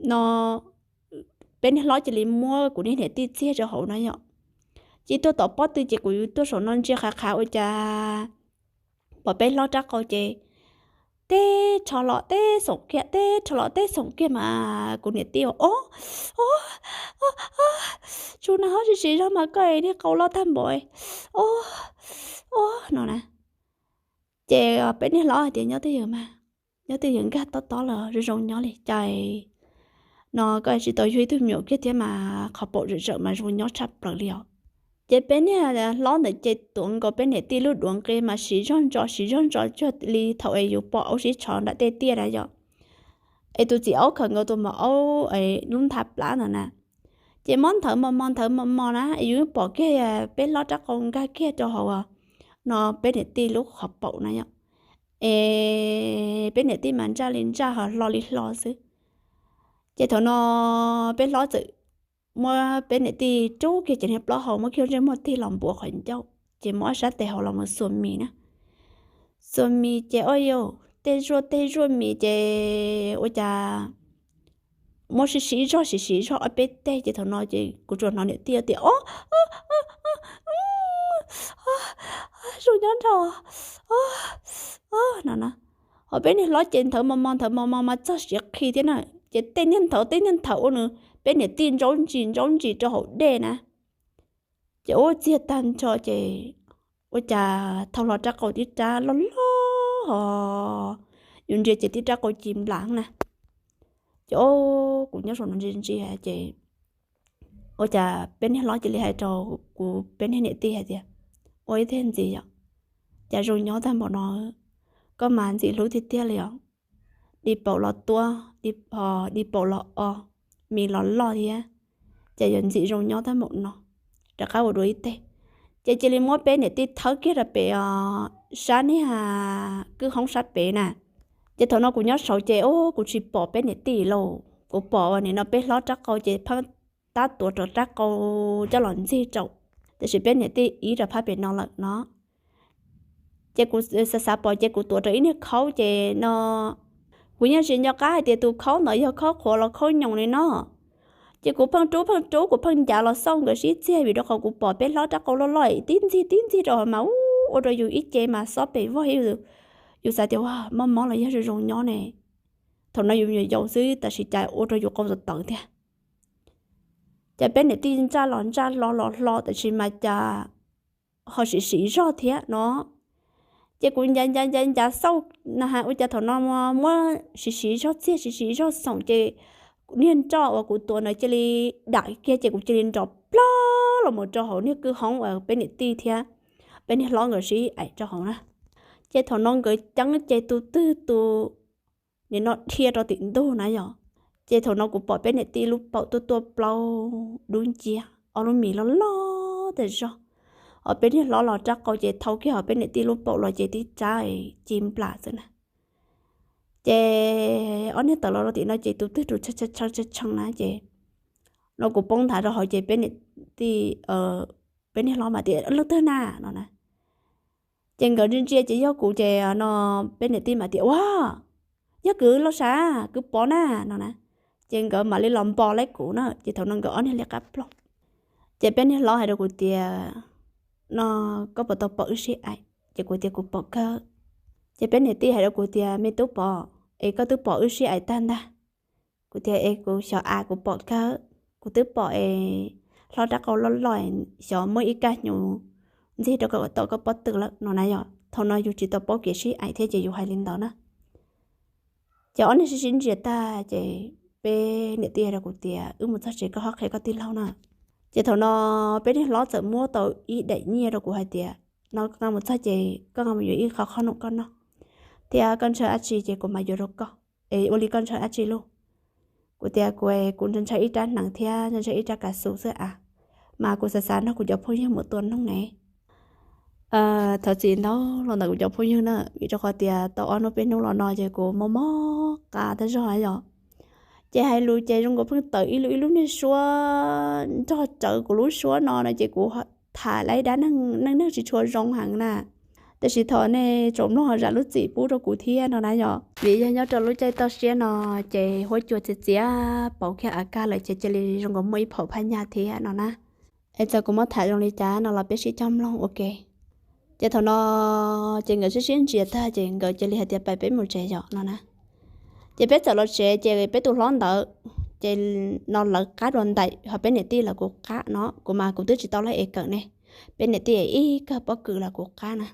no peb niag hlob cia li muab kuv niag niam tij txiag rau hauv na yom. Ces tuaj tom pob tw ces kuv tuaj saum no ntsia qhav qhav ua cas pom peb hlob rab qau ces teb rho los teb xoom kiag, teb rho los teb xoom kiag mas kuv niam tij ua, Ob, ob, ob, tsuv na, ho siv zog mas koj niag qau loj tag npaum, ob, ob no na. Ces peb niag hlob hais tias, Nyob twj ywm mas, nyob twj ywm, nkag tob tob los zoo zoo nyob li cas no koj tsis tau yug ib tug me nyuam kiag thiab mas qhov paum zawm zawm mas zoo nyob tshaj plaws li os. Ces peb niag hlob ntawd ces tuav nkaus peb niam tij lub duav nqi mas siv zog ntso siv zog ntso cuag li thaum es yus pom aub sib tshov nram tej tiaj na yom. Es tus txiv aub khaws nkaus tus maum aub lub ntha plab ntawd na, ces mob nthawv mos mos nthawv mos mos na, es yus pom kiag peb hlob rab qau nkag kiag rau hauv no peb niam tij lub qhov paum na yom. Es peb niam tij mas ntsaj li ntsaj ho hlo li hlo xwb. Ces thaum no peb hlob txawm muab peb niam tij rub kiag cov niag plaub hau, muab kiag ntsej muag tig los npuav qhov ncauj, ces muab ob sab tes hauv los mus xuas mis na. Xuas mis ces ua yus tej zuaj tej zuaj mis ces ua cas muab siv siv zog siv siv zog ob peb teg ces thaum no ces kuv tsuas hnov niam tij tias, Ob, zoo nyob nrho no na. Ho peb niag hlob ces nthawv mos mos nthawv mos mos mas txog siav qhi thiab na, ces tej niag nthawv tej niag nthawv ua nws peb niam tij ntsaub ntsis ntsaub ntsis rau hauv dej na. Ces ua txiag tag nrho ces ua cas thau hlo rab qau tib rab loj loj, yus ntsia ces tib rab qau ci nplas na. Ces kuv nyob saum no ntsia ntsia ces ua cas peb niag hlob cia li hais rau kuv peb niag niam tij hais tias, Ua ib teg ntxiv yom, cas zoo nyob tag npaum no, koj mas ntxim hlub tiag tiag li os. Di paum los tuab, di paum los o, mis los loj thiab, ces yuav ntxim zoo nyob tag npaum no, rov qab ua dua ib teg. Ces cia li muab peb niam tij thawb kiag rau pem sab niag kwj hoob sab pem na. Ces thaum no kuv nyob saud ces kuv tsis pom peb niam tij lauj, kuv pom nim no peb hlob rab qau ces pheej tab tuav rau rab qau coj los ntxig rau, tiam sis peb niam tij ib rau phab pem no lawm no. Ces kuv xav xav pom ces kuv tuav rau ib niag khaub ces no kuv yeej tsis nco qab hais tias tus khaub ntawd yog khaub qhuav los khaub nyoos li no. Ces kuv pheej rub pheej rub, kuv pheej ncav los xauj nkawd sib txiag vim rau qhov kuv pom peb hlob rab qau loj loj tib ntxig tib ntxig rau hauv mas ua rau yus ib ce mas xob pes vog, yus xav tias mob mob los yog zoo zoo nyob ne. Thaum no yus me nyuam yaus xwb tab sis cas ua rau yus qau tawv tawv tiag. Ces peb niam tij ntsaj los ntsaj hlo los hlo tab sis mas cas ho siv siv zog thiab no. Ces kuv ncav ncav ncav ncav xauj na has ua cas thaum no muab siv siv zog txiag siv siv zog xoom ces niag nroj uas kuv tuav ntawd cia li dam kiag ces kuv cia li nrov plog los mus rau hauv niag kwj hoob uas peb niam tij thiab peb niag hlob nkawd sib aim rau hauv na. Ces thaum no nkawd ceeb ces tus twg tus nim no dhia rau tim ntug na yom. Ces thaum no kuv pom peb niam tij lub paum tuaj tuaj plaub dub nciab, ob lub mis loj loj tas zog. Ho peb niag hlob los rab qau ces thau kiag ho peb niam tij lub paum los ces tib rab ci nplas xwb na. Ces ob niag tawm los rau tim no ces tus twg tus tshee tshee na ces no kuv poob nthav rau hauv ces peb niam tij, peb niag hlob mas tias, Leej twg na? No na. Ces nkawd ntsia ntsia ces yog kuv ces no peb niam tij mas tias, Ua, yog kwv Lauj Sav, kwv Pov na, no na. Ces nkawd mam li los npo laib kuv na ces thaum no nkawd ob niag liab qab ploog. Ces peb niag hlob hais rau kuv tias, No koj puas tau pom wb sib aim? Ces kuv tias kuv pom kawg. Ces peb niam tij hais rau kuv tias, Me tub Pov, es koj twb pom wb sib aim tag ntag? Kuv tias, Es kuv xyov as, kuv pom kawg, kuv twb pom es hlob rab qau loj loj xyov muaj ib kab hnyuv ntxig rau kom tau koj pob tw lawm no na yom. Thaum no yus tsis tau paub kev sib aim thiab ces yus hais li ntawd na. Ces ob niag sib sib ntsia tag ces peb niam tij hais rau kuv tias, Wb mus txog tsev koj ho qhia koj tij laug na. Ces thaum no peb niag hlob txawm muab tau ib daim nyiaj rau kuv hais tias, No koj mus txog ces koj mus yuav ib qho khob noom koj noj, thiab koj ntshaw dab tsi ces kuv mam yuav rau koj, es ua li koj ntshaw dab tsi lauj? Kuv tias, Kuv, kuv ntshaw ib rab hneev thiab ntshaw ib rab kav xus xwb as, mas kuv xav xav nrog kuv cov phooj ywg mus tua noog ne. Thov txim ntau los ntawm kuv cov phooj ywg na, vim rau qhov tias tau ob hnub peb hnub los no ces kuv mob mob qab tag zog yom. Ces hais lus ces zoo nkaus pheej tawm ib lub ib lub niag suab nrog rawv kuv lub suab no no ces kuv tham laib dab neeg neej neeg tsis tshua zoo heev na. Tiam sis thov nej tsoom mloog zam lub txim pub rau kuv thiab no na yom, vim yog nyob rau lub caij toj siab no ces huab cua txias txias pauv kiag av kaj lawm ces cia li zoo nkaus muaj ib phaum phaj nyaj thiab no na. Es txawm kuv muab tham zoo li cas no los peb sib cog mloog ua ke. Ces thaum no ces nkawd sib sib ntsia tag ces nkawd cia li hais tias pais peb mus tsev yom no na. Ces peb txawm los tsev ces peb tus hlob ntawd ces no lawv qab dua ntais ho peb niam tij lawv kuv qab no, kuv mas kuv twb tsis tau laj es kawm ne, peb niam tij ib kawg pob kws lawv kuv qab na.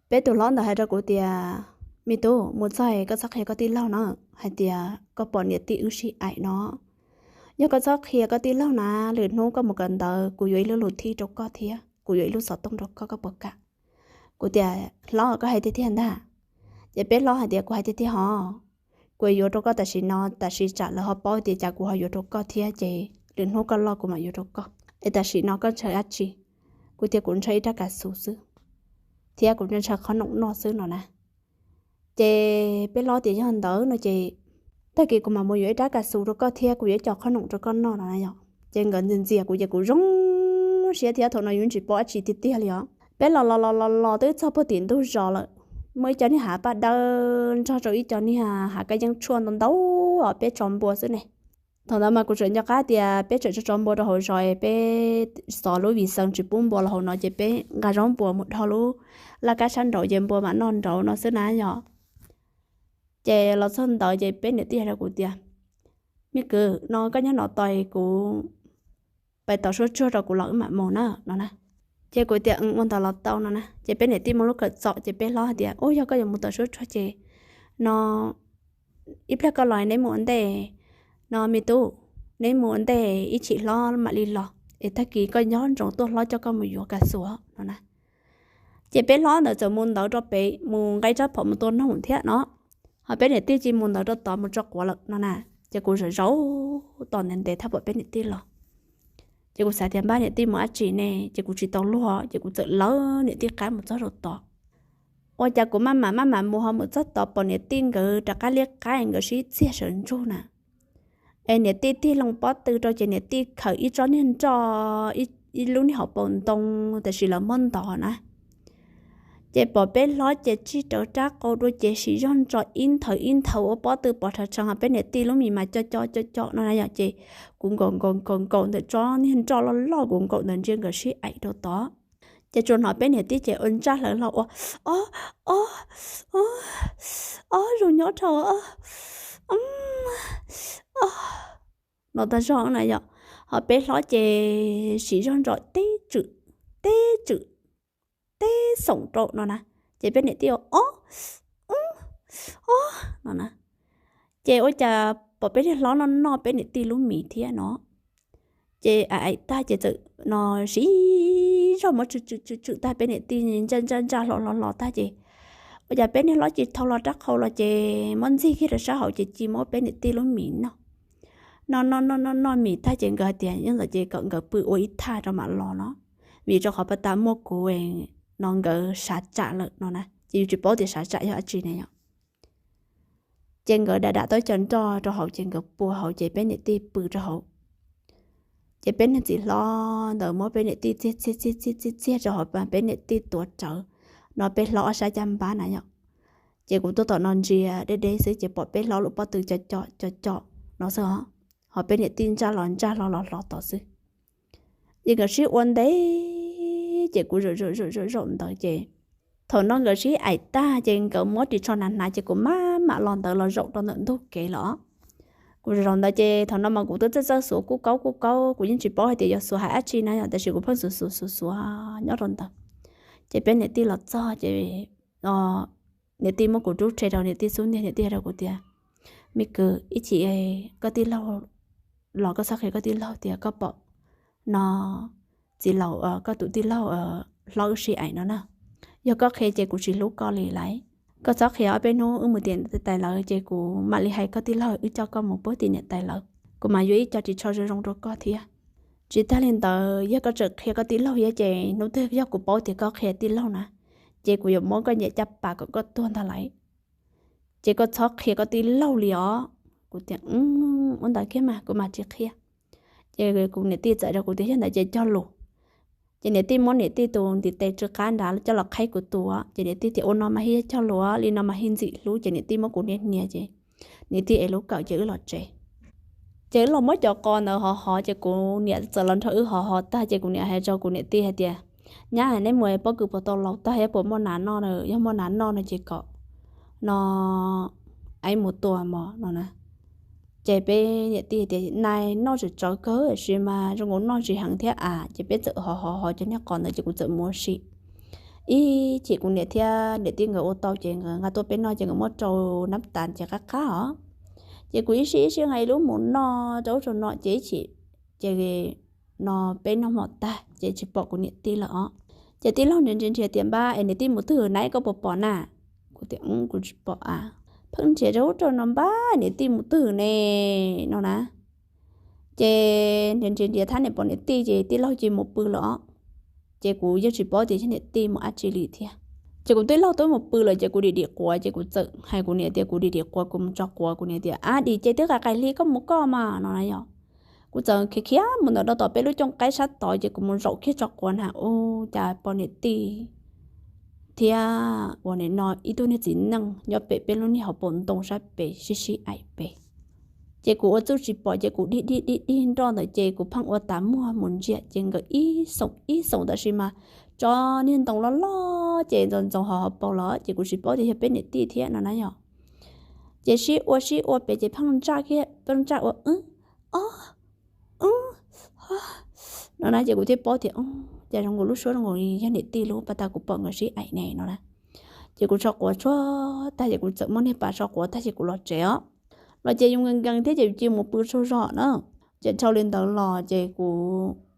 Peb tus hlob ntawd hais rau kuv tias, me tub, mus txog koj txhob qhia koj tij laug no hais tias koj pom niam tij wb sib aim no. Yog koj txhob qhia koj tij laug na, lwm hnub koj mus kawm ntawv kuv yuav ib lub lus thib rau koj thiab kuv yuav ib lub xov tooj rau koj, koj puas kam? Kuv tias, hlob, koj hais tiag tiag ntag? Ces peb hlob hais tias, kuv hais tiag tiag hos. Kuv yuav rau koj tam sim no, tam sim tsam lawv ho paub tias cas kuv ho yuav rau koj thiab ces lwm hnub koj loj kuv mam yuav rau koj. Es tam sim no koj ntshaw dab tsi? Kuv tias kuv ntshaw ib rab kav xus xwb, thiab kuv ntshaw qhob noom noj xwb no na. Ces peb hlob tias, yog ntawd no ces tag kis kuv mam mus yuav ib rab kav xus rau koj thiab kuv yuav ib co qhob noom rau koj noj no na yom. Ces nkawd ntxias ntxias kuv ces kuv zoo siab thiab thaum no yus tsis paub dab tsi tiag tiag li os. Peb los los los los los twb txog puag tim ntug zos lawm, muaj ib co niag hav paj dawb nrog rau ib co niag hav kaj yeeb tshuaj ntau ntau os, peb tso npua xwb ne. Thaum ntawd mas kuv tseem nco qab tias peb tseem tso tso npua rau hauv zos, peb xov lub vis xees tsis pub npua los hauv no ces peb nqa zaub npua mus dhau lub laj kab sab nraud ces npua mam noj nraud no xwb na yom. Ces los txog ntawd ces peb niam tij hais rau kuv tias, me kwv, no koj nyob no tos kuv pais tom suab tsuag rau kuv los wb mam mus na no na. Ces kuv tias, ua ntawd los tau no na. Ces peb niam tij muaj lub kawm txom ces peb hlob hais tias, ub, yog koj yuav mus tom suab tsuag ces no ib pliag koj los neb mus ua ntej no me tub, neb mus ua ntej ib chim hlob mam li los es tag kis koj nco ntsoov tuaj hlob coj koj mus yuav kav xus no na. Ces peb hlob ntawd txawm mus ntawd rau pem mus nqa rab phom mus tua noog thiab no, ho peb niam tij cia li mus ntawd rau tod mus tso quav lawm no na. Ces kuv zaum zaum tos ntev ntev thiaj pom peb niam tij los. Ces kuv xav tias npab niam tij mus dab tsi ne, ces kuv tsis tau luag ces kuv txawm lawv niam tij qab mus txog rau tod. Ua cas kuv maj mam maj mam mus ho mus txog tod pom niam tij nkawd rov qab liab qab nkawd sib txiag sawv ntsug na. Es niam tij tig loo pob tw rau ces niam tij khaws ib tsob niag nroj, ib lub niag hauv paus ntoo, tiam sis lawv muab ntov na. Ces pom peb hlob ces tsij rawv rab qau dua ces siv zog ntso ib nthaws ib nthaws ua pob tw pov rhawv rhawv ho peb niam tij lub mis mas co co co co no na yom. Ces kuv nkaum nkaum nkaum nkaum ntawm tsob niag nroj loj loj, kuv nkaum ntawm ntsia nkawd sib aim rau tod. Ces tsuas hnov peb niam tij ces ua ntsaj hlawv hlo ua, ob, ob, ob, zoo nyob dhau, no tag zog na yom. Ho peb hlob ces siv zog ntso teb tswm, teb tswm, teb xoom rau no na. Ces peb niam tij ua, ob, ob, ob no na. Ces ua cas pom peb niag hlob noj noj peb niam tij lub mis thiab no. Ces aim tag ces txawm no siv zog muab tswm tswm tswm tswm tag peb niam tij ntsaj ntsaj ntsaj hlo hlo hlo tag ces ua cas peb niag hlob cia li thau hlo rab qau los ces muab ntxig kiag rau sab hauv ces cia li muab peb niam tij lub mis noj. Noj noj noj noj noj mis tag ces nkawd hais tias yog ntawd ces kom nkawd pw ua ib thaj rau mam los no, vim rau qhov pas tas muaj kuv no nkawd sav tsam lawm no na, ces yus tsis paub tias sav tsam yog dab tsi ne yom. Ces nkawd dam dam tau cov nroj rau hauv ces nkawd pua hauv ces peb niam tij pw rau hauv. Ces peb niag txiv hlob ntawd muab peb niam tij txiag txiag txiag txiag txiag rau hauv, peb niam tij tuav rawv no peb hlob ob sab caj npab na yom. Ces kuv tuaj tom no ntsia deb deb xwb ces pom peb hlob lub pob tw co co co co no xwb os, ho peb niam tij ntsaj los ntsaj hlo los hlo tod xwb. Ces nkawd sib ua ntev ces kuv zaum zaum zaum zaum zaum ntawd ces thaum no nkawd sib aim tag ces nkawd muab ris tsho hnav hnav ces kuv maj mam los ntawd los zaum rau ntawm ntug kev lawm. Kuv zaum zaum ntawd ces thaum no mas kuv twb txawj txawj xuav kuj kaub kuj kaub, kuv yeej tsis paub hais tias yog xuav hais dab tsi na yom, tiam sis kuv pheej xuav xuav xuav xuav nyob rau ntawd. Ces peb niam tij los txog ces niam tij muab kuv rub rhe rau niam tij xub ntiag, niam tij hais rau kuv tias, me kwv, ib chim koj tij laug los koj txhob qhia koj tij laug tias koj pom no txiv laus, koj tus tij laug hlob wb sib aim no na. Yog koj qhia ces kuv tsis hlub koj li lawm. Koj txhob qhia, ob peb hnub wb mus tim niam tais lawv ces kuv mam li hais koj tij laug wb coj koj mus puag tim niam tais lawv, kuv mam yuav ib co ris tsho zoo zoo rau koj thiab. Tsis tag li ntawd yog koj tseem qhia koj tij laug thiab ces hnub twg yog kuv paub tias koj qhia tij laug na, ces kuv yuav muab koj nyem caj pas kom koj tuag ntag lauj. Ces koj txhob qhia koj tij laug li os. Kuv tias, ua ntawd kiag mas kuv mam tsis qhia. Ces kuv niam tij txawm rau kuv tias yog ntawd ces cog lus. Ces niam tij muab niam tij tus ntiv tes tsw qab nrad coj los qhaib kuv tus, ces niam tij tias ua no mas thiaj cog lus, li no mas thiaj ntxim hlub. Ces niam tij muab kuv hnia hnia ces niam tij ev lub kawm ces wb los tsev. Ces wb los muab cov qos ntawd hov hov, ces kuv niam txawm los nrog wb hov hov tag ces kuv niam hais rau kuv niam tij hais tias, nyab, neb mus pob kws puas tau laus tag thiab puas muaj nas noj? Yog muaj nas noj no ces kom no, aib mus tua mog no na. Ces peb niam tij tias, nais noj tseem tsawv kawg tab sis mas zoo nkaus noj tsis heev thiab a. Ces peb txawm hov hov hov cov niag qos ntawd ces kuv txawm mus ua si. Ib chim kuv niam thiab niam tij nkawd ua tau ces nkawd nqa tuaj peb noj ces nkawd muab rau nab tas ces qab qab os. Ces kuv ib sij ib sij nqa ib lub mus noj rau ub rau no ces ib chim ces no peb noj hmo tag ces tsis pom kuv niam tij lawm os. Ces tij laug nrhiav nrhiav nrhiav tias, npab es niam tij mus twg na, koj puas pom na? Kuv tias, kuv tsis pom a. Pheej nrhiav rau ub rau no, npab niam tij mus twg ne no na. Ces nrhiav nrhiav nrhiav thab niam pom niam tij ces tij laug cia mus pw lawm os. Ces kuv yeej tsis paub tias yog niam tij mus dab tsi li thiab. Ces kuv tij laug twb mus pw lawm ces kuv dim dim quav ces kuv txawm hais kuv niam tias kuv dim dim quav, kuv mus tso quav. Kuv niam tias, ab, dim ces twb qais qais hli, koj mus koj mas no na yom. Kuv txawm khiav khiav mus ntawm rau tom peb lub cooj qaib sab tod ces kuv mus zaum kiag tso quav na, ua cas pom niam tij thiab uas nim no ib tug niag txiv neej nyob pem peb lub niag hauv paus ntoo sab pem sib sib aim pem. Ces kuv ua txuj tsis pom ces kuv dig dig dig dig nroj ntawd ces kuv pheej ua tas muag mus ntsia ces nkawd ib xoom ib xoom tab sis mas tsob niag ntoo loj loj ces ntxoov ntxoov hauv hauv paus lawm ces kuv tsis paub tias yog peb niam tij thiab no na yom. Ces sib ua sib ua pem ces pheej ntsaj kiag, pheej ntsaj ua, o, no na ces kuv thiaj paub tias, o, cas zoo nkaus lub suab zoo nkaus li yog niam tij lub, pas tas kuv pom nkawd sib aim ne no na. Ces kuv tso quav tsuag tag ces kuv txawm muab niag pas tso quav tag ces kuv los tsev os. Los ces yus nkees nkees thiab ces yus cia mus pw tsaug zog na. Ces dhau li ntawd los ces kuv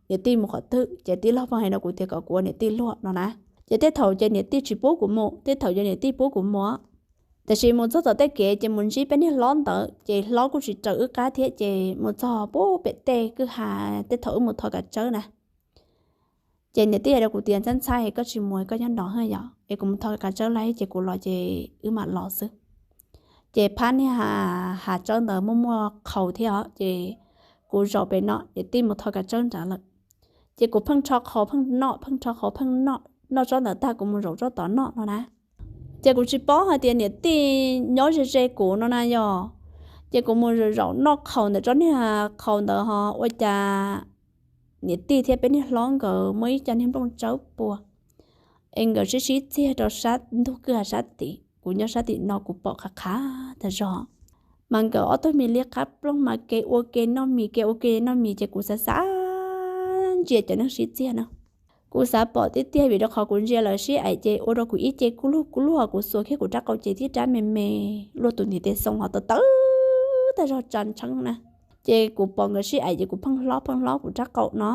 niam tij mus qhov twg ces tij laug pheej hais rau kuv tias kom kuv ua niam tij luag no na. Ces tej thaum ces niam tij tsis pub kuv mus, tej thaum ces niam tij pub kuv mus. Tiam sis mus txog tom tej kev ces mus ntsib peb niag hlob ntawd ces hlob kuj tsis raws wb qab thiab ces mus txog pub pem tej kwj ha, tej thav wb mus thov kav tsawb na. Ces niam tij hais rau kuv tias, ntxhab ntxhab, koj tsis mus, koj nyob nrog yom, es kuv mus thov kav tsawb lawm ces kuv los ces wb mam los xwb. Ces phab niag hav tsawb ntawd muaj muaj qhaus thiab os, ces kuv zaum pem no, niam tij mus thov kav tsawb nrad lawm. Ces kuv pheej rho qhaus pheej noj, pheej rho qhaus pheej noj, noj tsob ntawd tag kuv mus zaum tsob tod noj no na. Ces kuv tsis paub hais tias niam tij nyob ze ze kuv no na yog. Ces kuv mus zaum noj qhaus ntawm tsob niag qhaus ntawd ho ua cas niam tij thiab peb niag hlob nkawd muaj ib co niag nplooj tsawb pua, es nkawd sib sib txiag rau sab ntug kwj ha sab tim, kuv nyob sab tim no kuv pom qhav qhav tag zog. Mas nkawd ob tug me liab qab ploog mas kev ua ke noj mis, kev ua ke noj mis ces kuv xav xav ntsia cov neeg sib txiag na. Kuv xav pom tiag tiag vim rau qhov kuv ntsia lawv sib aim ces ua rau kuv ib ce kub lug kub lug, kuv xuas kiag kuv rab qau ces tib rab me me luaj tus ntiv tes xoo ho tawv tawv tag zog tsa ntsheeb na. Ces kuv pom nkawd sib aim ces kuv pheej hlob pheej hlob kuv rab qau no.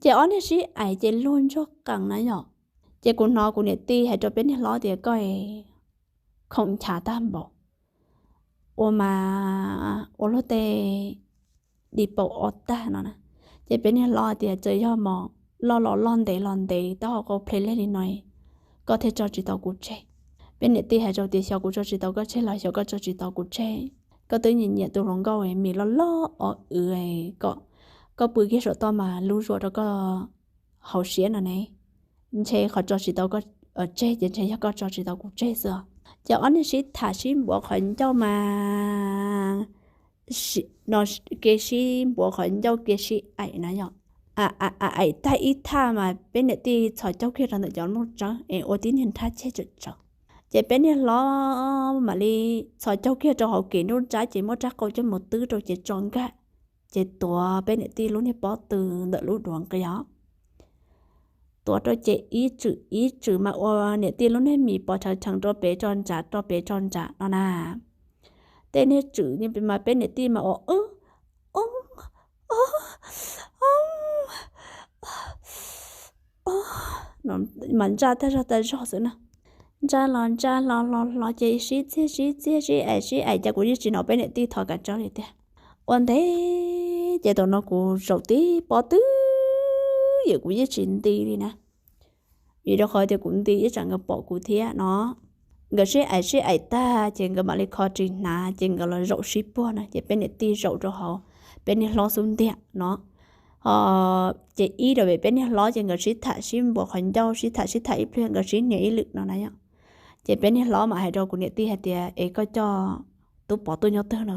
Ces ob niag sib aim ces luag ntsuag qees na yom. Ces kuv hnov kuv niam tij hais rau peb niag hlob tias, koj khoom nchav tag npaum, ua mas ua luag tej di paum ob tag no na. Ces peb niag hlob tias, txawm yog mos loj los loj ntev los ntev taub hau qau ple leg li no, koj thiaj tso tsis tau kuv tseg. Peb niam tij hais rau tias, xyov kuv tso tsis tau koj tseg los xyov koj tso tsis tau kuv tseg. Koj twb nyiam nyiam tus hluas nkauj mis loj loj o w, kom koj pw kiag saum toj mas lub zuam rau koj haus siab no ne. Ntshe qhov tso tsis tau koj tseg ces ntshe yog koj tso tsis tau kuv tseg xwb os. Ces ob niag sib tham sib npuav qhov ncauj mas, no, kev sib npuav qhov ncauj kev sib aim na yom. Aim tag ib thaj mas peb niam tij txhos caug kiag rau ntawm cov nplooj tsawb es ua tib niag nrhab ceg tsawm tsawv. Ces peb niag hlob mam li txhos caug kiag rau hauv kev nruab nrab ces muab rab qau coj mus twb rau ces tso nkag, ces tuav peb niam tij lub niag pob tw ntawm lub duav nqi os. Tuav rau ces ib tswm ib tswm mas ua niam tij lub niag mis pos rhawv rheev rau pem tso nrad rau pem tso nrad no na. Tej niag tswm mas peb niam tij mas ua, mas ntsaj tag zog tag zog xwb na. Ntsaj los ntsaj los los los ces sib txiag sib txiag sib aim sib aim ces kuv yeej tsis hnov peb niam tij thov kav tsawb li tiag. Ua ntej ces thaum no kuv zaum tib pob twb ywm kuv yeej tsis nti li na. Vim rau qhov tias kuv nti ib tsam nkawd pom kuv thiab no. Nkawd sib aim sib aim tag ces nkawd mam li kho ris hnav ces nkawd los zaum sib puag na ces peb niam tij zaum rau hauv peb niag hlob xub ntiag no. Ces ib rau pem peb niag hlob ces nkawd sib tham sib npuas qhov ncauj, sib tham sib tham ib pliag nkawd sib hnia ib lwm no na yom. Ces peb niag hlob mam hais rau kuv niam tij hais tias es koj coj tub Pov tuaj nyob twg no?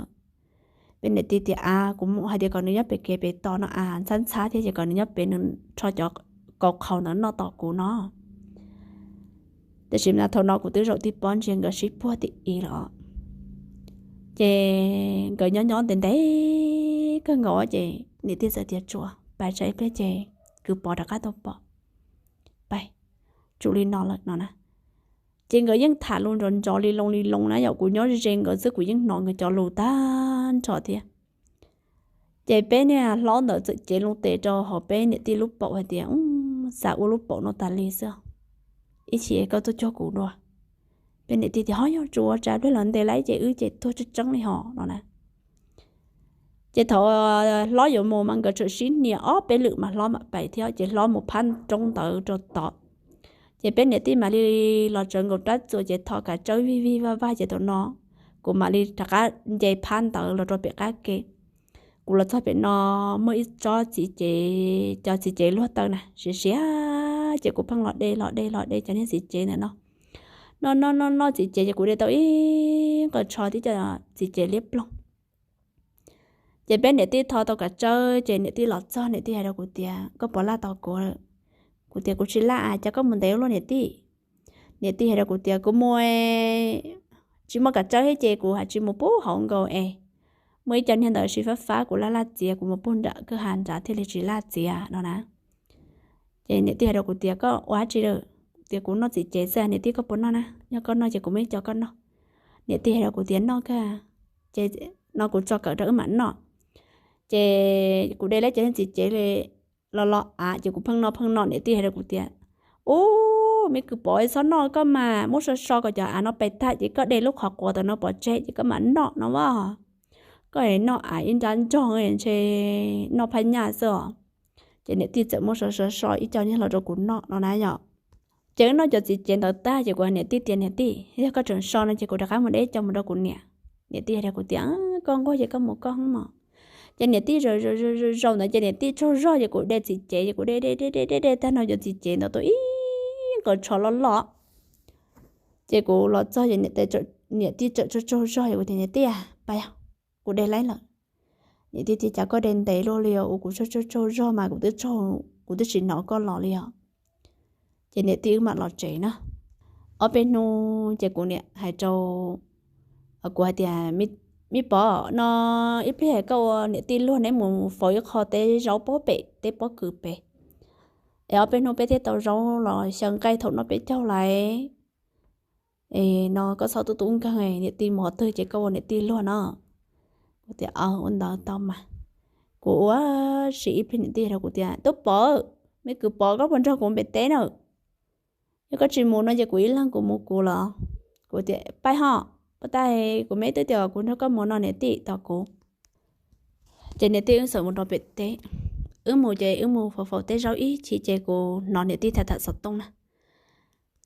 Peb niam tij tias a, kuv hais tias kom nws nyob pem kev pem tos no a, ntxhab ntxhab thiab ces kom nws nyob pem nws rho cov kaus qhaus ntawd noj tos kuv no. Tiam sis mas thaum no kuv twb zaum tib pob ntsiag nkawd sib puag tim i lawm. Ces nkawd nyob nyob ntev ntev kawg nkaus ces niam tij txawm tias tsuas pais tsam ib pliag ces kwv Pov rov qab tau pom, pais, tsum li no lawm no na. Ces nkawd yeej tham lus nrov nrov li loo li loo na yom, kuv nyob ze nkawd xwb kuv yeej hnov nkawd cov lus tag nrho thiab. Ces peb niag hlob ntawd txawm cev loo tes rau hauv peb niam tij lub paum hais tias, xav ua lub paum no tas li xwb, ib chim koj tuaj cuag kuv dua. Peb niam tij tias ho yog tsuas tsam pliag los ntev lawm ces wb ces tuag tseeb tseeb li hos no na. Ces thaum hlob yuav mus mas nkawd tseem sib hnia ob peb lwm mas hlob mam pais thiab ces hlob mus phab roob ntawd rau tod. Ces peb niam tij mam li los tsawv nkaus rab txuas ces tho kav tsawb vij vij vaj vaj ces thaum no kuv mam li rov qab nce phab ntawd los rau pem qab ke. Kuv los txog pem no muaj ib tsob txiv cev, cov txiv cev luag taw na siav siav, ces kuv pheej los de los de los de cov niag txiv cev ntawm no. Noj noj noj noj txiv cev ces kuv de tau ib nqaws tsho tib co txiv cev liab ploog. Ces peb niam tij tho tau kav tsawb ces niam tij los txog niam tij hais rau kuv tias koj puas laj tos kuv? Kuv tias kuv tsis laj a, cas koj mus ntev ua luaj niam tij? Niam tij hais rau kuv tias kuv mus tsis muaj kav tsawb thiab ces kuv haj tsis mus pub hauv nkaus es muaj ib co niag ntawd siv fab fab kuv laj laj txiav, kuv mus pub nram kwj ha nrad thiaj li tsis laj txiav no na. Ces niam tij hais rau kuv tias koj ua dab tsi lawm? Tias kuv noj txiv cev xwb niam tij, koj puas noj na? Yog koj noj ces kuv muaj ib co koj noj. Niam tij hais rau kuv tias noj kawg, ces no kuv tso kawm rau wb mam noj. Ces kuv de lawv cov niag txiv cev li los los av ces kuv pheej noj pheej noj, niam tij hais rau kuv tias ub, me kwv Pov, txhob noj koj mas, muab so so kom cov av no pes tag ces koj de lub qhov quav ntawm no pov tseg ces koj mam noj no as. Koj noj av ib nrab nrog ntshe noj phaj nyaj xwb os. Ces niam tij txawm muab so so so ib co niag los rau kuv noj no na yom. Ces wb noj cov txiv cev ntawd tag ces kuv hais niam tij tias niam tij, yog koj tseem so no ces kuv rov qab mus de ib co mus rau kuv niam. Niam tij hais rau kuv tias koj nquag ces koj mus koj mog. Ces niam tij zaum zaum ntawd ces niam tij tsaug zog ces kuv de txiv cev ces kuv de de de de de de tag no cov txiv cev ntawd tau ib nqaws tsho loj loj. Ces kuv los txog ces niam tij tsaug tsaug zog es kuv tias niam tij, pab yog kuv de laib lawm. Niam tij tias cas koj de ntev luaj li os, ua kuv tsaug tsaug tsaug zog mas kuv twb tsaug, kuv twb tsis hnov koj los li os. Ces niam tij wb mam los tsev na. Ob peb hnub ces kuv niam hais rau kuv hais tias me Pov no, ib pliag koj ua niam tij luag neb mus faus ib qho teb zaub pob pem teb pob kws pem es ob peb hnub peb thiaj tau zaub los xyaw nqaij thaum no peb caug lawm. Es no koj txhob tub tub nkeeg, niam tij mus qhov twg ces koj ua niam tij luag no. Kuv tias ua ntawd tau mas. Kuv ua si ib pliag niam tij hais rau kuv tias tub Pov, me kwv Pov koj puas nrog kuv pem teb na? Yog koj tsis mus no ces kuv ib leeg kuv mus kuv los. Kuv tias pab ho, pab tais, kuv me twb tias kuv nrog koj mus no niam tij tos kuv. Ces niam tij wb txawm mus rau pem teb. Wb mus ces wb mus faus faus teb zaub ib chim ces kuv hnov niam tij tham tham xov tooj na.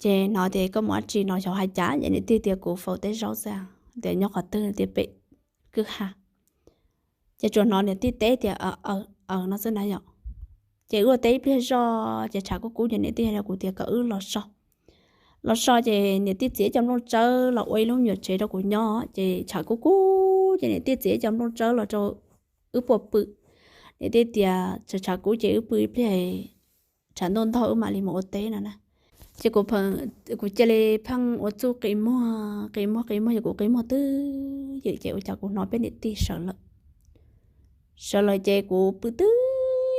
Ces hnov tias koj mus dab tsi no xyov hais cas ces niam tij tias kuv faus teb zaub xwb, tias nyob qhov twg tias pem kwj ha. Ces tsuas hnov niam tij teb tias aws no xwb na yom. Ces wb ua teb ib pliag zoj ces tshav kub kub ces niam tij hais rau kuv tias kom wb los so. Los so ces niam tij txiav ib co nplooj tsawb los ua ib lub me nyuam tsev rau kuv nyob ces tshav kub kub ces niam tij txiav ib co nplooj tsawb los rau wb puas pw. Niam tij tias tshav tshav kub ces wb pw ib pliag, tshav ntuj ntog wb mam li mus ua teb no na. Ces kuv cia li pheej ua txuj qi muag qi muag qi muag ces kuv qi muag twj ywm ces ua cas kuv hnov peb niam tij sawv lawm. Sawv lawm ces kuv pw twj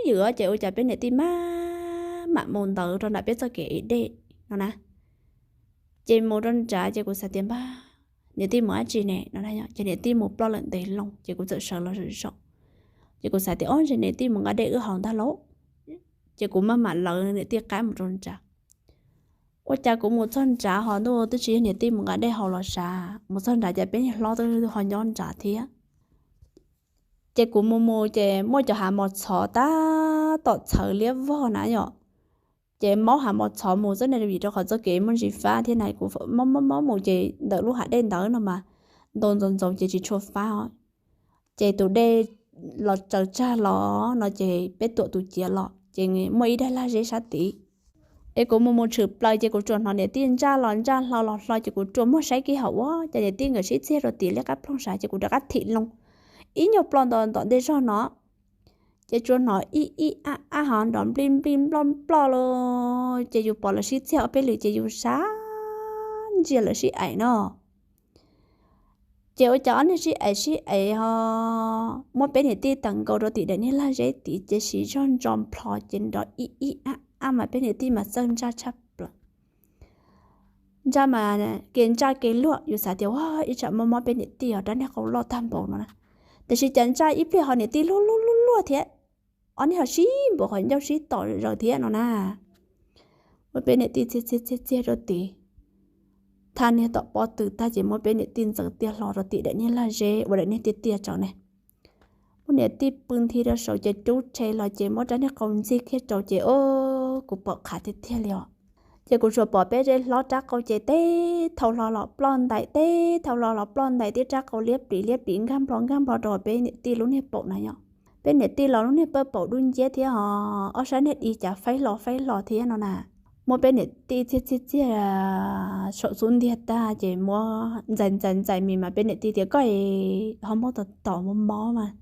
ywm ces ua cas peb niam tij maj mam mus ntawd rau nram peb txoj kev ev dej no na. Ces mus rau nrad ces kuv xav tias npag niam tij mus dab tsi ne no na, ces niam tij mus ploj lawm ntev loo ces kuv txawm sawv los zaum zaum. Ces kuv xav tias ob ntshe niam tij mus nqa dej wb haus ntag lauj. Ces kuv maj mam lawv niam tij qab mus rau nrad. Ua cas kuv mus txog nrad ho ntuj twb tsis yog niam tij mus nqa dej haus los sav, mus txog nrad cas peb niag hlob twb ho nyob nrad thiab. Ces kuv mus mus ces muaj cov hav mos txhov tab tom txhawv liab vog na yom. Ces maub hav mos txhov mus xwb ne, vim rau qhov txoj kev muaj ntsis fab thiab na, kuv maub maub maub mus ces ntawm lub hav dej ntawd no mas ntau ntxoov ntxoov ces tsis tshua fab os. Ces tus dej los tsaws tsag los no ces peb tuam tus ciav los ces muaj ib daim lag zeb sab tid. Es kuv mus mus tshwm plaws ces kuv tsuas hnov niam tij ntsaj los ntsaj hlo los hlo ces kuv tsuas muab saib kiag hauv ua cas niam tij nkawd sib txiag rau tim liab qab ploog sav ces kuv rov qab thim loo ib nyuag ploj nto ntom ntej zog no. Ces tsuas hnov ib ib ab ab hov nrov nplij nplij nploj nploj los ces yus pom lawv sib txiag ob peb lwm ces yus sab ntsia lawv sib aim no. Ces ua cas ob niag sib aim sib aim ho muab peb niam tij tawm nkaus rau tim daim niag lag zeb tid ces siv zog ntso nplho ces nrov ib ib ab ab mas peb niam tij mas txawj ntsaj tshaj plaws. Ntsaj mas kev ntsaj kev luag yus xav tias ua ib tsam mob mob peb niam tij os rab niag qau loj tag npaum no na. Tiam sis cas ntsaj ib pliag ho niam tij luag luag luag luag thiab, ob niag ho sib npaum qhov ncauj sib tom zaws thiab no na. Muab peb niam tij txiag txiag txiag txiag rau tid, thaj niag tom pob tw tag ces muab peb niam tij ntxeev tiag hlo rau tim daim niag lag zeb uas daim niag tiaj tiaj tsaus ne. Muab niam tij pw nthi rau saud ces rub rhe los ces muab rab niag qau ntxig kiag rau ces o, kuv pom qhav tiag tiag li os. Ces kuv tsuas pom peb zeb hlob rab qau ces teb thau hlo los ploj ntais, teb thau hlo los ploj ntais, tib rab qau liab plis liab plis nkag nplo nkag nplo rau peb niam tij lub niag paum na yom. Peb niam tij los lub niag pawj paum dub nciab thiab ho ob sab niag di cas faib hlo faib hlo thiab no na. Muab peb niam tij txiag txiag txiag saum xub ntiag tag ces muab ntxais ntxais ntxais mis mas peb niam tij tias koj ho muab tom tom mob mob mas,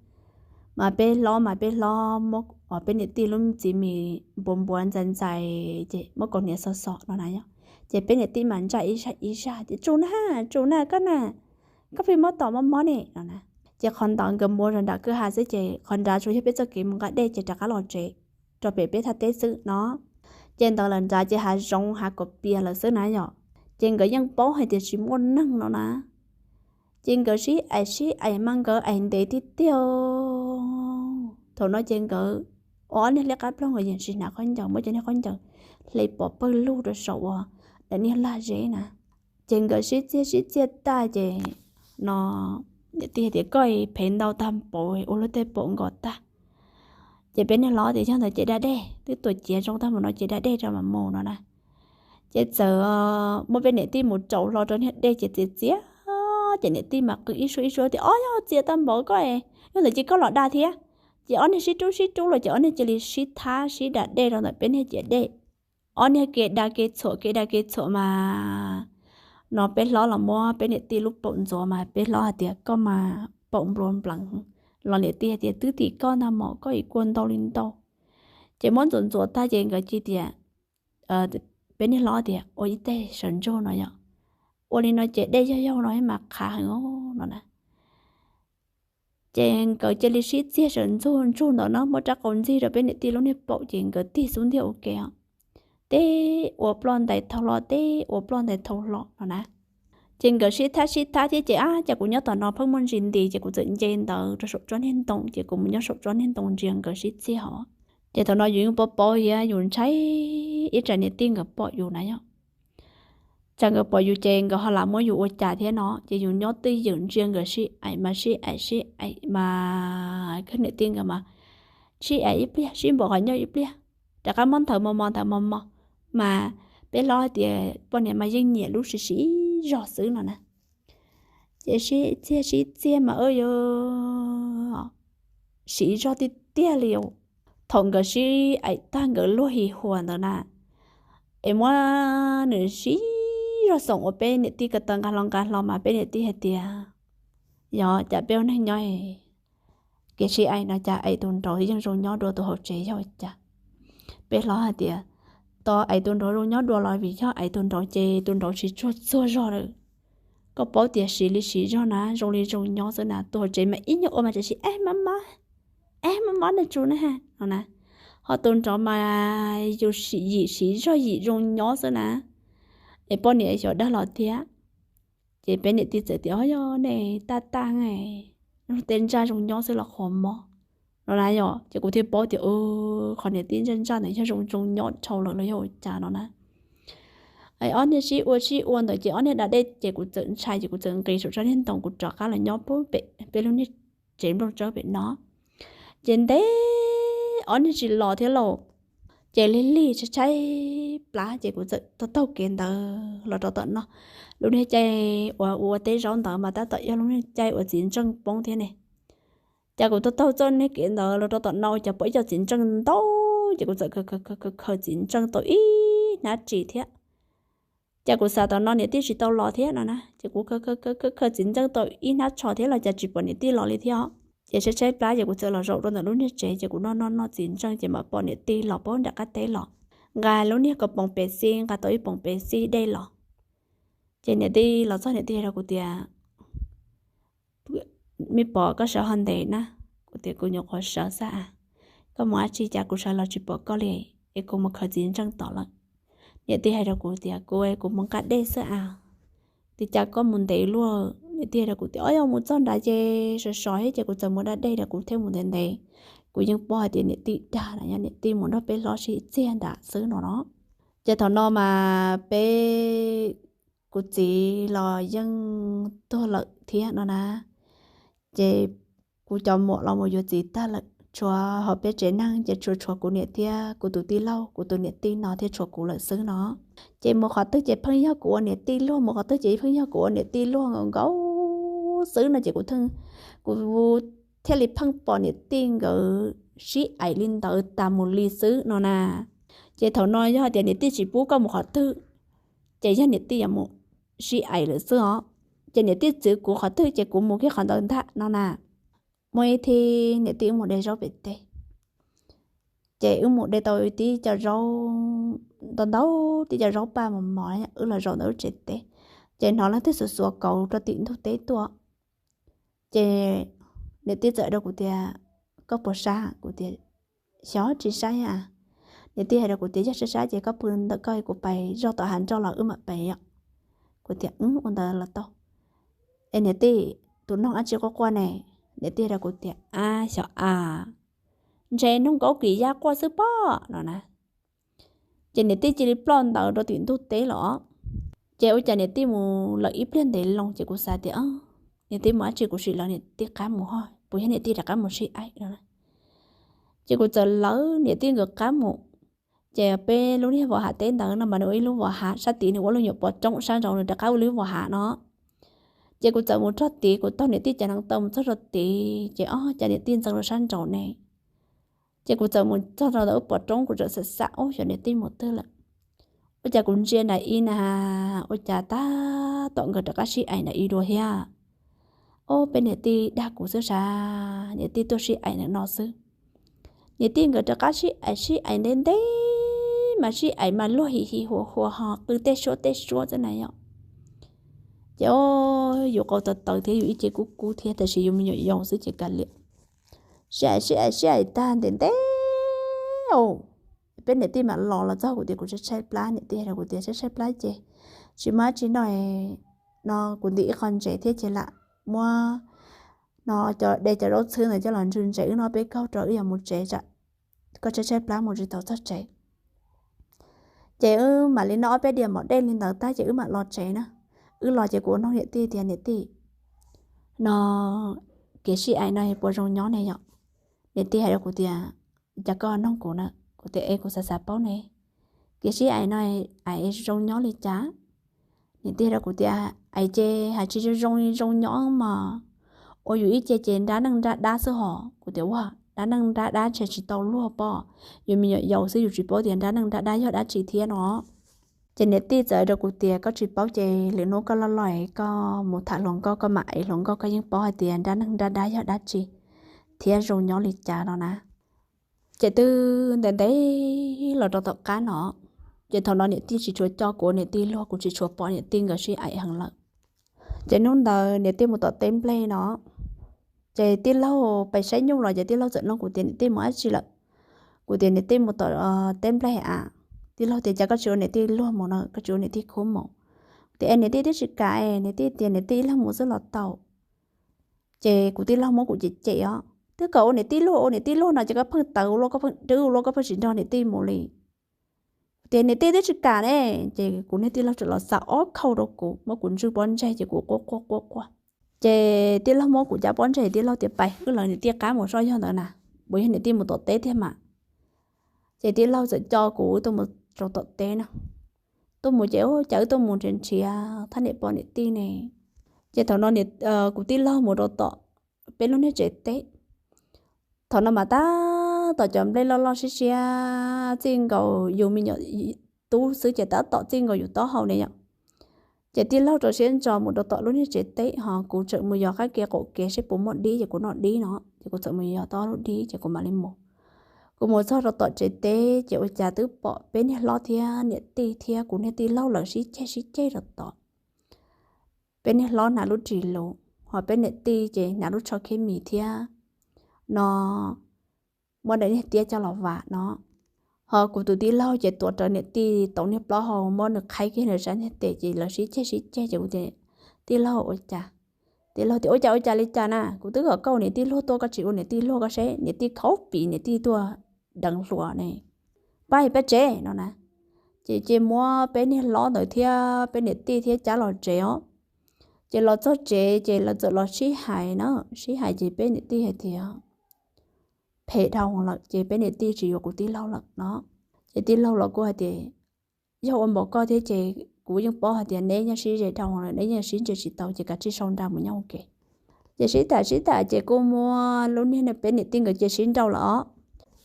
mas peb hlob mas peb hlob muab peb niam tij lub txiv mis npuav npuav ntxais ntxais ces muab kaus hniav xos xos no na yom. Ces peb niam tij mas ntsaj ib zaj ib zaj tias tsu na, tsu na koj na, koj pheej muab tom mob mob ne no na. Ces qhov ntawd nkawd mus zog nram kwj ha xwb ces qhov nrad tsuas yog peb txoj kev mus nqa dej ces rov qab los tsev rau pem peb thaj teb xwb no. Ces ntawd lawm nrad ces hav zoov hav kom pias lawm xwb na yom. Ces nkawd yeej paub hais tias tsis muaj neeg no na. Ces nkawd sib aim sib aim mas nkawd aim ntev tiag tiag. Thaum no ces nkawd ua ob niag liab qab ploog nkawd yeej tsis hnav khaub ncaws, muab cov niag khaub ncaws hle pov pawg lug rau saum uas daim niag lag zeb na. Ces nkawd sib txiag sib txiag tag ces no niam tij tias koj phem ntau tag npaum ua luag tej paum nkos tag. Ces peb niag hlob tias yog ntawd ces da dej, twb tuam ciav zoo tag mus no ces da dej rau mam mus no na. Ces txawm muab peb niam tij mus rau hlo rau niag dej ces txiav txiav, ces niam tij mas qw ib suab ib suab tias ob yog txiav tag npaum koj, yog ntawd ces koj los da thiab. Ces ob niag sib rub sib rub los ces ob niag cia li sib thab sib da dej rau ntawm peb niag ciav dej. Ob niag kev da kev txhuam kev da kev txhuam mas no peb hlob los muab peb niam tij lub paum ntxuav mas peb hlob hais tias koj mas paum nplua npleev, los niam tij hais tias twb tim koj ntag mog, koj ib kua ntau li ntau. Ces muab ntxuav ntxuav tag ces nkawd cia tias, peb niag hlob tias ua ib teg sawv ntsug no yom, ua li no ces dej yog yog no mas qhav heev no na. Ces nkawd cia li sib txiag sawv ntsug ntsug ntawd no muab rab qau ntxig rau peb niam tij lub niag paum ces nkawd tig xub ntiag ua ke os, teb ua ploj ntais thau hlo teb ua ploj ntais thau hlo no na. Ces nkawd sib thab sib thab thiab ces ab cas kuv nyob tom no pheej muaj ntsis nti ces kuv txawm nce ntawd rau saum tsob niag ntoo ces kuv mus nyob saum tsob niag ntoo ntsia nkawd sib txiag hos. Ces thaum no yus yeej paub paub thiab yus ntshai ib tsam niam tij nkawd pom yus na yom. Tsam nkawd pom yus ces nkawd ho lam muab yus ua cas thiab no ces yus nyob twj ywm ntsia nkawd sib aim mas sib aim sib aim mas kawg niam tij nkawd mas sib aim ib pliag sib npaum qhov ncauj ib pliag, rov qab muab nthawv mos mos nthawv mos mos, mas peb hlob hais tias poj niam mas yeej nyiam lub siv siv zog xwb no na. Ces sib txiag sib txiag mas yuav siv zog tiag tiag li os. Thaum nkawd sib aim tag nkawd luag hi huas ntawd na, es muab nws siv zog xoom ua peb niam tij ko taw nqa hlo nqa hlo mas peb niam tij hais tias yog cas peb ua neeg nyob kev sib aim no cas aim tus nraud yeej zoo nyob dua tus hauv tsev yog cas. Peb hlob hais tias tau aim tus nraud zoo nyob dua los vim yog aim tus nraud ces tus nraud tsis tsuag txuag zog lawm. Koj paub tias siv li siv zog na zoo li zoo nyob xwb na, tus hauv tsev mas ib nyuag ua mas tseem siv ab mob mob, ab mob mob na tsu na no na. Ho tus nraud mas yus siv yim siv zog yim zoo nyob xwb na. Es poj niam xyov dag los thiab. Ces peb niam tij txawm tias o yog nej taj taj tej ntsaj zoo nyob xwb los qhov mob no na yom. Ces kuv thiaj paub tias qhov niam tij ntsaj ntsaj ntawd yog zoo zoo nyob dhau lawm los yog ua cas no na. Ob niag sib ua sib ua ntawd ces ob niag da dej ces kuv txawm ntshai ces kuv txawm nqis saum tsob niag ntoo kuv rov qab los nyob pem peb lub niag tsev nplooj tsawb pem no. Ces ntev ob niag tsis los thiab lauj. Ces lig lig tshaib tshaib plab ces kuv txawm taug taug kev ntawd los rau tom no. Lub niag caij uas ua teb zaub ntawd mas tab tom yog lub niag caij uas txiv ntseej poob thiab ne. Ces kuv taug taug txoj niag kev ntawd los rau tom no, cas pom ib co txiv ntseej ntau, ces kuv txawm khaws khaws txiv ntseej tau ib hnab ris thiab. Ces kuv xav tom no niam tij tsis tau los thiab no na, ces kuv khaws khaws txiv ntseej tau ib hnab tsho thiab los cas tsis pom niam tij los li thiab. Ces tshaib tshaib plab ces kuv txawm los zaum rau ntawm lub niag tsev, ces kuv noj noj noj txiv ntseej ces mam pom niam tij los puag nram qab teb los, nqa lub niag ko poos pes xib, nqa tau ib poos pes xib dej los. Ces niam tij los txog niam tij hais rau kuv tias, Me Pov, koj sawv ho ntev na? Kuv tias, Kuv nyuam qhuav sawv xwb a. Koj mus dab tsi cas kuv sawv los tsis pom koj li, es kuv mus khaws txiv ntseej tom lawm. Niam tij hais rau kuv tias, Kuv, kuv mus nqa dej xwb a. Tias, Cas koj mus ntev luaj? Niam tij hais rau kuv tias, Ob, yog mus txog nrad ces sov sov thiab ces kuv txawm mus da dej rau kuv thiaj mus ntev ntev. Kuv yeej paub hais tias niam tij dag los yog niam tij mus nrog peb hlob sib txiag nram xwb no no. Ces thaum no mas peb, kuv txiv los yeej tuag lawm thiab no na. Ces kuv cov muam los mus yuav txiv tag lawm, tshuav hauv peb tsev neeg ces tshuav tshuav kuv niam thiab kuv tus tij laug, kuv tus niam tij no thiab tshuav kuv lawm xwb no. Ces mus qhov twg ces pheej yog kuv ua niam tij luag, mus qhov twg ces pheej yog kuv ua niam tij luag nkaus nkaus xwb no ces kuv, kuv thiaj li pheej pom niam tij nkawd sib aim li ntawd tas mus li xwb no na. Ces thaum no yog tias niam tij tsis pub koj mus qhov twg, ces yog niam tij yuav mus sib aim lawm xwb os. Ces niam tij txwv kuv qhov twg ces kuv mus kiag qhov ntawd ntag no na. Muaj ib thib niam tij wb mus de zaub pem teb, ces wb mus de tau tib co zaub ntau ntau, tib co zaub paj mos mos, wb los zaum ntawm lub tsev teb, ces hnov leej twg xuav xuav kauv rau tim ntug teb tuaj. Ces niam tij txawm hais rau kuv tias, Koj puas sab? Kuv tias, Xyov, tsis sab a. Niam tij hais rau kuv tias, Yog sab sab ces koj pw ntawm koj, kuv pais zog tom hav nroj los wb mam pais yom. Kuv tias, Ua ntawd los tau. Es niam tij, tus noog dab tsi quaj quaj ne? Niam tij hais rau kuv tias, A, xyov a, ntshe noog kaub kis yaj quaj xwb pob no na. Ces niam tij cia li ploj ntawd rau tim ntug teb los. Ces ua cas niam tij mus lawm ib pliag ntev loo ces kuv xav tias, Niam tij mus dab tsi, kuv sim lawv niam tij qab mus ho puas yog niam tij rov qab mus sib aim no. Ces kuv txawm lawv niam tij nkawd qab mus. Ces peb lub niag vos hav teb ntawd no mas nws ua ib lub vos hav, sab tid nws ua lub nyuam pov roob, sab nraud nws rov qab ua lub vos hav no. Ces kuv txawm mus txog tid, kuv taug niam tij cov neev taw mus txog rau tid, ces ob, cas niam tij ntxeev rau sab nraud ne. Ces kuv txawm mus txog rau ntawm lub pov roob, kuv txawm xav xav, Ub, xyov niam tij mus twg lawm. Ua cas kuv ntsia nram ib na, ua cas tab tom nkawd rov qab sib aim nram ib dua thiab. Ob, peb niam tij dag kuv xwb sas, niam tij tuaj sib aim ntawm no xwb. Niam tij nkawd rov qab sib aim sib aim ntev ntev mas sib aim mas luag hi hi hua hua ho qw tej suab tej suab xwb na yom. Ces ob, yus qau taw taw thiab yus ib ce kub kub thiab tab sis yus me nyuam yaus xwb ces kav liam. Sib aim sib aim sib aim tag ntev ntev, peb niam tij mam los, los txog kuv tias kuv tshaib tshaib plab, niam tij hais rau kuv tias tshaib tshaib plab ces tsis muaj dab tsi no, no kuv ntim ib qho ntsev thiab ces lam muab no cov de cov zaub txhwb ntawd coj los ntsw ntsev wb noj peb kaug rau wb yuav mus tsev tsam koj tshaib tshaib plab mus tsis tau txog tsev. Ces wb mam li noj ob peb diav mov dej li ntawd tag ces wb mam los tsev na. Wb los ces kuv ua noog niam tij tias niam tij, no kev sib aim no puas zoo nyob ne yom? Niam tij hais rau kuv tias, cas koj noog kuv na? Kuv tias es kuv xav xav paub ne, kev sib aim no aim zoo nyob li cas? Niam tij hais rau kuv tias aim ces hais tsis zoo zoo nyob mas ua yus ib ce ces nrab neej nrab dab xwb hos. Kuv tias ua, nrab neej nrab dab ntshe tsis tau luag pob, yus me nyuam yaus xwb yus tsis paub tias nrab neej nrab dab yog dab tsi thiab no. Ces niam tij txawm hais rau kuv tias koj tsis paub ces lwm hnub koj loj loj es koj mus tham hluas nkauj koj mam aim hluas nkauj koj yeej paub hais tias nrab neej nrab dab yog dab tsi thiab zoo nyob li cas no na. Ces twb ntev ntev los rau tom qab no, ces thaum no niam tij tsis tshua coj kuv ua niam tij luag, kuv tsis tshua pom niam tij nkawd sib aim heev lawm. Ces hnub ntawd niam tij mus tom teb nplej no, ces tij laug pais saib nyuj los ces tij laug txawm nug kuv tias niam tij mus dab tsi lawm. Kuv tias niam tij mus tom teb nplej a. Tij laug tias cas koj tsis ua niam tij luag mus no, koj tsis ua niam tij khub mus? Tias es niam tij twb tsis kam, niam tij tias niam tij ib leeg mus xwb los tau. Ces kuv tij laug muab kuv cem cem os, twb kom ua niam tij luag ua niam tij luag no ces koj pheej tawv ua luaj, koj pheej dwb ua luaj, koj pheej tsis nrog niam tij mus li. Kuv tias niam tij twb tsis kam ne. Ces kuv niag tij laug txawm los xa ob khau rau kuv, muab kuv ntswj pob ntseg ces kuv quaj quaj quaj quaj. Ces tij laug muab kuv cab pob ntseg, tij laug tias pais wb lawv niam tij qab mus soj yog ntawd na, puas yog niam tij mus tom teb tiag mas. Ces tij laug txawm coj kuv tuaj mus rau tom teb na. Tuaj mus ces ua cas wb tuaj mus nrhiav nrhiav thaj niam pog niam tij ne. Ces thaum no kuv tij laug mus rau tom peb lub niag tsev teb, Thaum no mas tab tom cov nplej loj loj siab siab txij nkaus yus me nyuam tub xwb ces tab tom txij nkaus yus taub hau ne yom. Ces tij laug rau siab ntso mus rau tom lub niag tsev teb ho kuv txawm mus yos qab ke qaum kev seb puas muaj dib ces kuv noj dib no, ces kuv txawm mus yos tau lub dib ces kuv mam li mus. Kuv mus txog rau tom tsev teb ces ua cas twb pom peb niag hlob thiab niam tij thiab kuv niag tij laug lawv sib ceg sib ceg rau tom. Peb niag hlob hnav lub ris lus, ho peb niam tij ces hnav lub tsho khib mis thiab no, muab daim niag tiab coj los vam no. Ho kuv tus tij laug ces tuav rawv niam tij tau niag plaub hau, muab nws qhaib kiag nws sab niag tes ces lawv sib ceg sib ceg ces kuv tias, tij laug ua cas? Tij laug tias ua cas ua cas li cas na, kuv twb kom koj ua niam tij luag tuaj koj tsis ua niam tij luag koj seb niam tij khaub pim niam tij tuaj deev hluas ne, pab peb tsev no na. Ces ces muab peb niag hlob ntawd thiab peb niam tij thiab cab los tsev os. Ces los txog tsev ces lawv txawm los sib hais na, sib hais ces peb niam tij hais tias phem dhau lawm ces peb niam tij tsis yuav kuv tij laug lawm no. Ces tij laug los kuj hais tias yog ua npaum koj thiab ces kuv yeej paub hais tias neb yeej sib ze dhau lawm, neb yeej sib ntsia tsis tau ces kav tsij sau nra mus nyob ua ke. Ces sib tham sib tham ces kuj muab lub niag peb niam tij nkawd cia sib nrauj lawm os.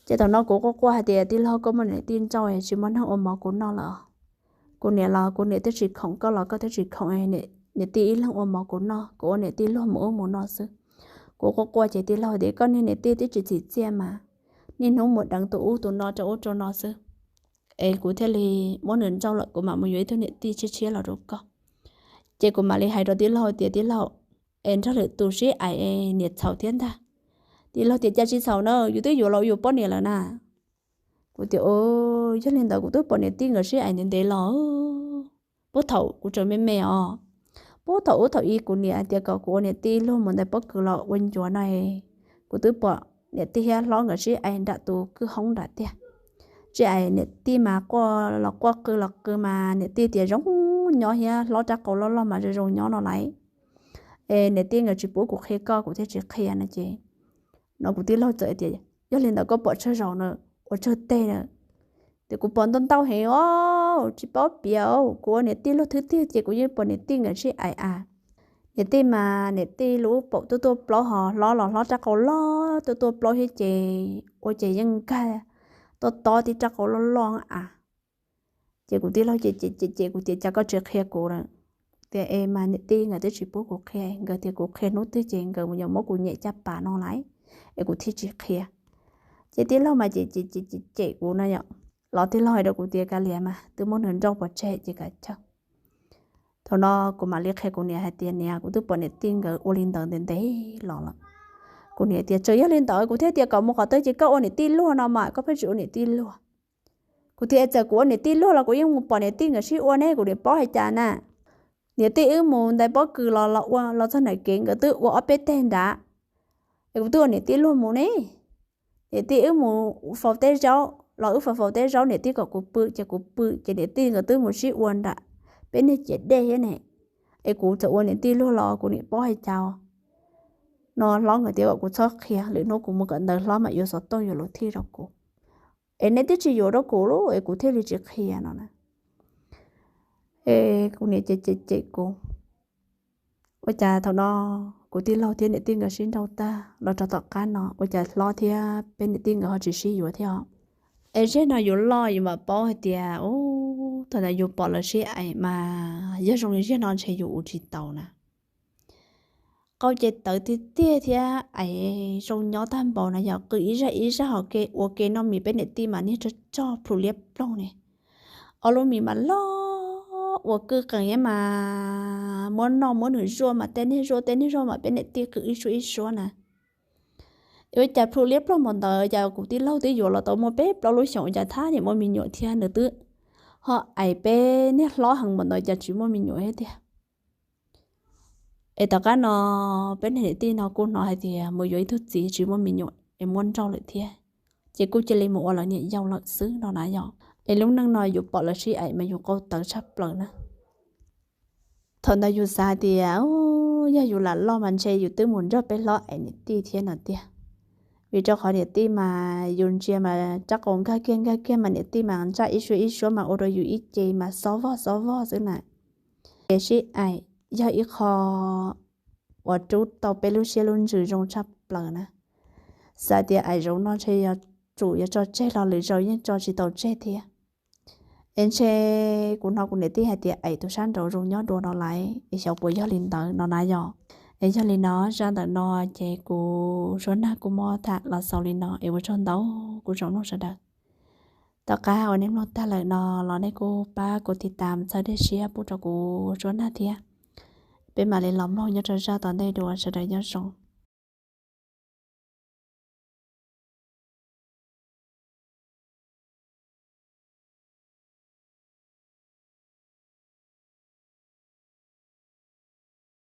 Ces thaum no kuv quaj quaj hais tias tij laug koj muaj niam tij nrauj tsis muaj neeg ua mov kuv noj lawm os. Kuv niam los kuv niam twb tsis khoom, koj los koj twb tsis khoom, niam tij ib leeg ua mov kuv noj, kuv ua niam tij luag mus ub mus no xwb. Kuv quaj quaj ces tij laug tias koj niag niam tij twb tsis txim txiaj mas, niaj hnub mus deev tus ub tus no rau ub rau no xwb. Es kuv thiaj li muab nws nrauj lawm kuv mam mus yuav ib tug niam tij tshiab tshiab los rau koj. Ces kuv mam li hais rau tij laug tias tij laug, es nrog lwm tus sib aim niam txhaum thiab ntag. Tij laug tias cas tsis txhaum na, yus twb yuav los yus poj niam lawm na. Kuv tias yog li ntawd kuv twb pom niam tij nkawd sib aim ntev ntev los, puag thaum kuv tseem me me os, puag thaum ub thaum ub kuv niam hais tias kom kuv ua niam tij luag mus ntais pob kws los ua ncuav no, kuv twb pom niam tij thiab hlob nkawd sib aim nram tus kwj hoob nram tiag. Sib aim niam tij mas quaj los quaj qw los qw mas niam tij tias zoo nyob thiab hlob rab qau loj loj mas zoo zoo nyob no lauj. Es niam tij nkawd tsis pub kuv qhia koj kuv thiaj tsis qhia no ces, no kuv tij laug txawm tias yog li ntawd koj pom tsawg zaus na, ua tsawg teg na. Tias kuv pom ntau ntau heev os, tsis paub piav, kuv ua niam tij luag thwb tiag ces kuv yeej pom niam tij nkawd sib aim a. Niam tij mas niam tij lub paum tuaj tuaj plaub ho hlob los hlob rab qau loj tuaj tuaj plaub thiab ces ua ces yeej nkag tob tob tib rab qau loj loj a. Ces kuv tij laug cem cem cem kuv tias cas koj tsis qhia kuv lawm. Tias es mas niam tij nkawd twb tsis pub kuv qhia, nkawd tias kuv qhia hnub twg ces nkawd yuav muab kuv nyem caj pas no lauj, es kuv thiaj tsis qhia. Ces tij laug mas cem cem cem cem kuv no yom. Los tij laug hais rau kuv tias kav liam mas twb muab nws nrauj pov tseg ces kav tsij. Thaum no kuv mam li qhia kuv niam hais tias niam, kuv twb pom niam tij nkawd ua li ntawd ntev ntev los lawm. Kuv niam tias txawm yog li ntawd kuv thiaj tias kom mus qhov twg ces koj ua niam tij luag no mas koj pheej tsis ua niam tij luag. Kuv tias txawm kuv ua niam tij luag los kuv yeej mus pom niam tij nkawd sib ua ne, kuv niam paub hais cas na. Niam tij wb mus ntais pob kws los los ua los txog nram kev nkawd twb ua ob peb teg nrad, es kuv twb ua niam tij luag mus ne. Niam tij wb mus faus teb zaub los wb faus faus teb zaub niam tij kom kuv pw ces kuv pw ces niam tij nkawd twb mus sib ua nram peb niag ciam dej thiab ne. Es kuv txawm ua niam tij luag los kuv niam paub hais cas. No hlob nkawd tias kom kuv txhob qhia, lwm hnub kuv mus kawm ntawv hlob mam yuav xov tooj yuav luv thij rau kuv. Es neb twb tsis yuav rau kuv lawm es kuv thiaj li tsis qhia no na. Es kuv niam cem cem cem kuv. Ua cas thaum no kuv tij laug thiab niam tij nkawd sib nrauj tag los rau tom qab no ua cas hlob thiab peb niam tij nkawd ho tsis sib yuav thiab os. Es zaum no yus loj yus mam paub hais tias thaum ntawd yus pom lawv sib aim mas yog zoo li zaum no ntshe yus ua tsis tau na. Qau ces tawv tiag tiag thiab aim zoo nyob tag npaum no yog qw ib zaj ib zaj ho ke ua ke noj mis peb niam tij mas niag tsog tsog plhu liab ploog ne. Ob lub mis mas loj ua kwj qees thiab mas muab noj muab nws zuaj mas tej niag zuaj tej niag zuaj mas peb niam tij qw ib suab ib suab na. Ua cas plhu liab ploog npaum ntawd cas kuv tij laug twb yuav los tau muaj peb plaub lub xyoos cas thab niam muaj me nyuam thiab nws twb ho aim peb niag hlob heev npaum ntawd cas tsis muaj me nyuam thiab tiag. Es tom qab no peb niag niam tij no kuj hnov hais tias mus yuav ib tug txiv tsis muaj me nyuam es muab nrauj lawm thiab, ces kuj cia li mus ua lawv niam yau lawm xwb no na yom. Es lub neej no yus pom lawv sib aim mas yus qau tawv tshaj plaws na. Thaum ntawd yus xav hais tias yog yus lam loj mas ntshe yus twb mus nrog peb hlob aim niam tij thiab no tiag. Vim rau qhov niam tij mas yus ntsia mas rab qau nkag kiag nkag kiag mas niam tij mas ntsaj ib suab ib suab mas ua rau yus ib ce mas xob vog xob vog xwb na. Ces sib aim yog ib qho uas rub tau peb lub siab lub ntsws zoo tshaj plaws na. Xav tias aim zaum no ntshe yuav tsum yuav tso tseg los lwm zaus yeej tso tsis tau tseg thiab. Es ntshe kuv hnov kuv niam tij hais tias aim tus sab nraud zoo nyob dua no lawm, es xyov puas yog li ntawd no na yom. Es yog li no, zaj ntawm no ces kuv Suab Nag kuj muab tham los xaus li no es ua tsaug ntau kuv tsoom mloog sawv daws. Tom qab uas nej mloog tag lawm no los nej kuj pab kuv tiv tam txhawb dej siab pub rau kuv Suab Nag thiab. Peb mam li los mloog nyob rau zaj tom ntej dua, sawv daws nyob zoo.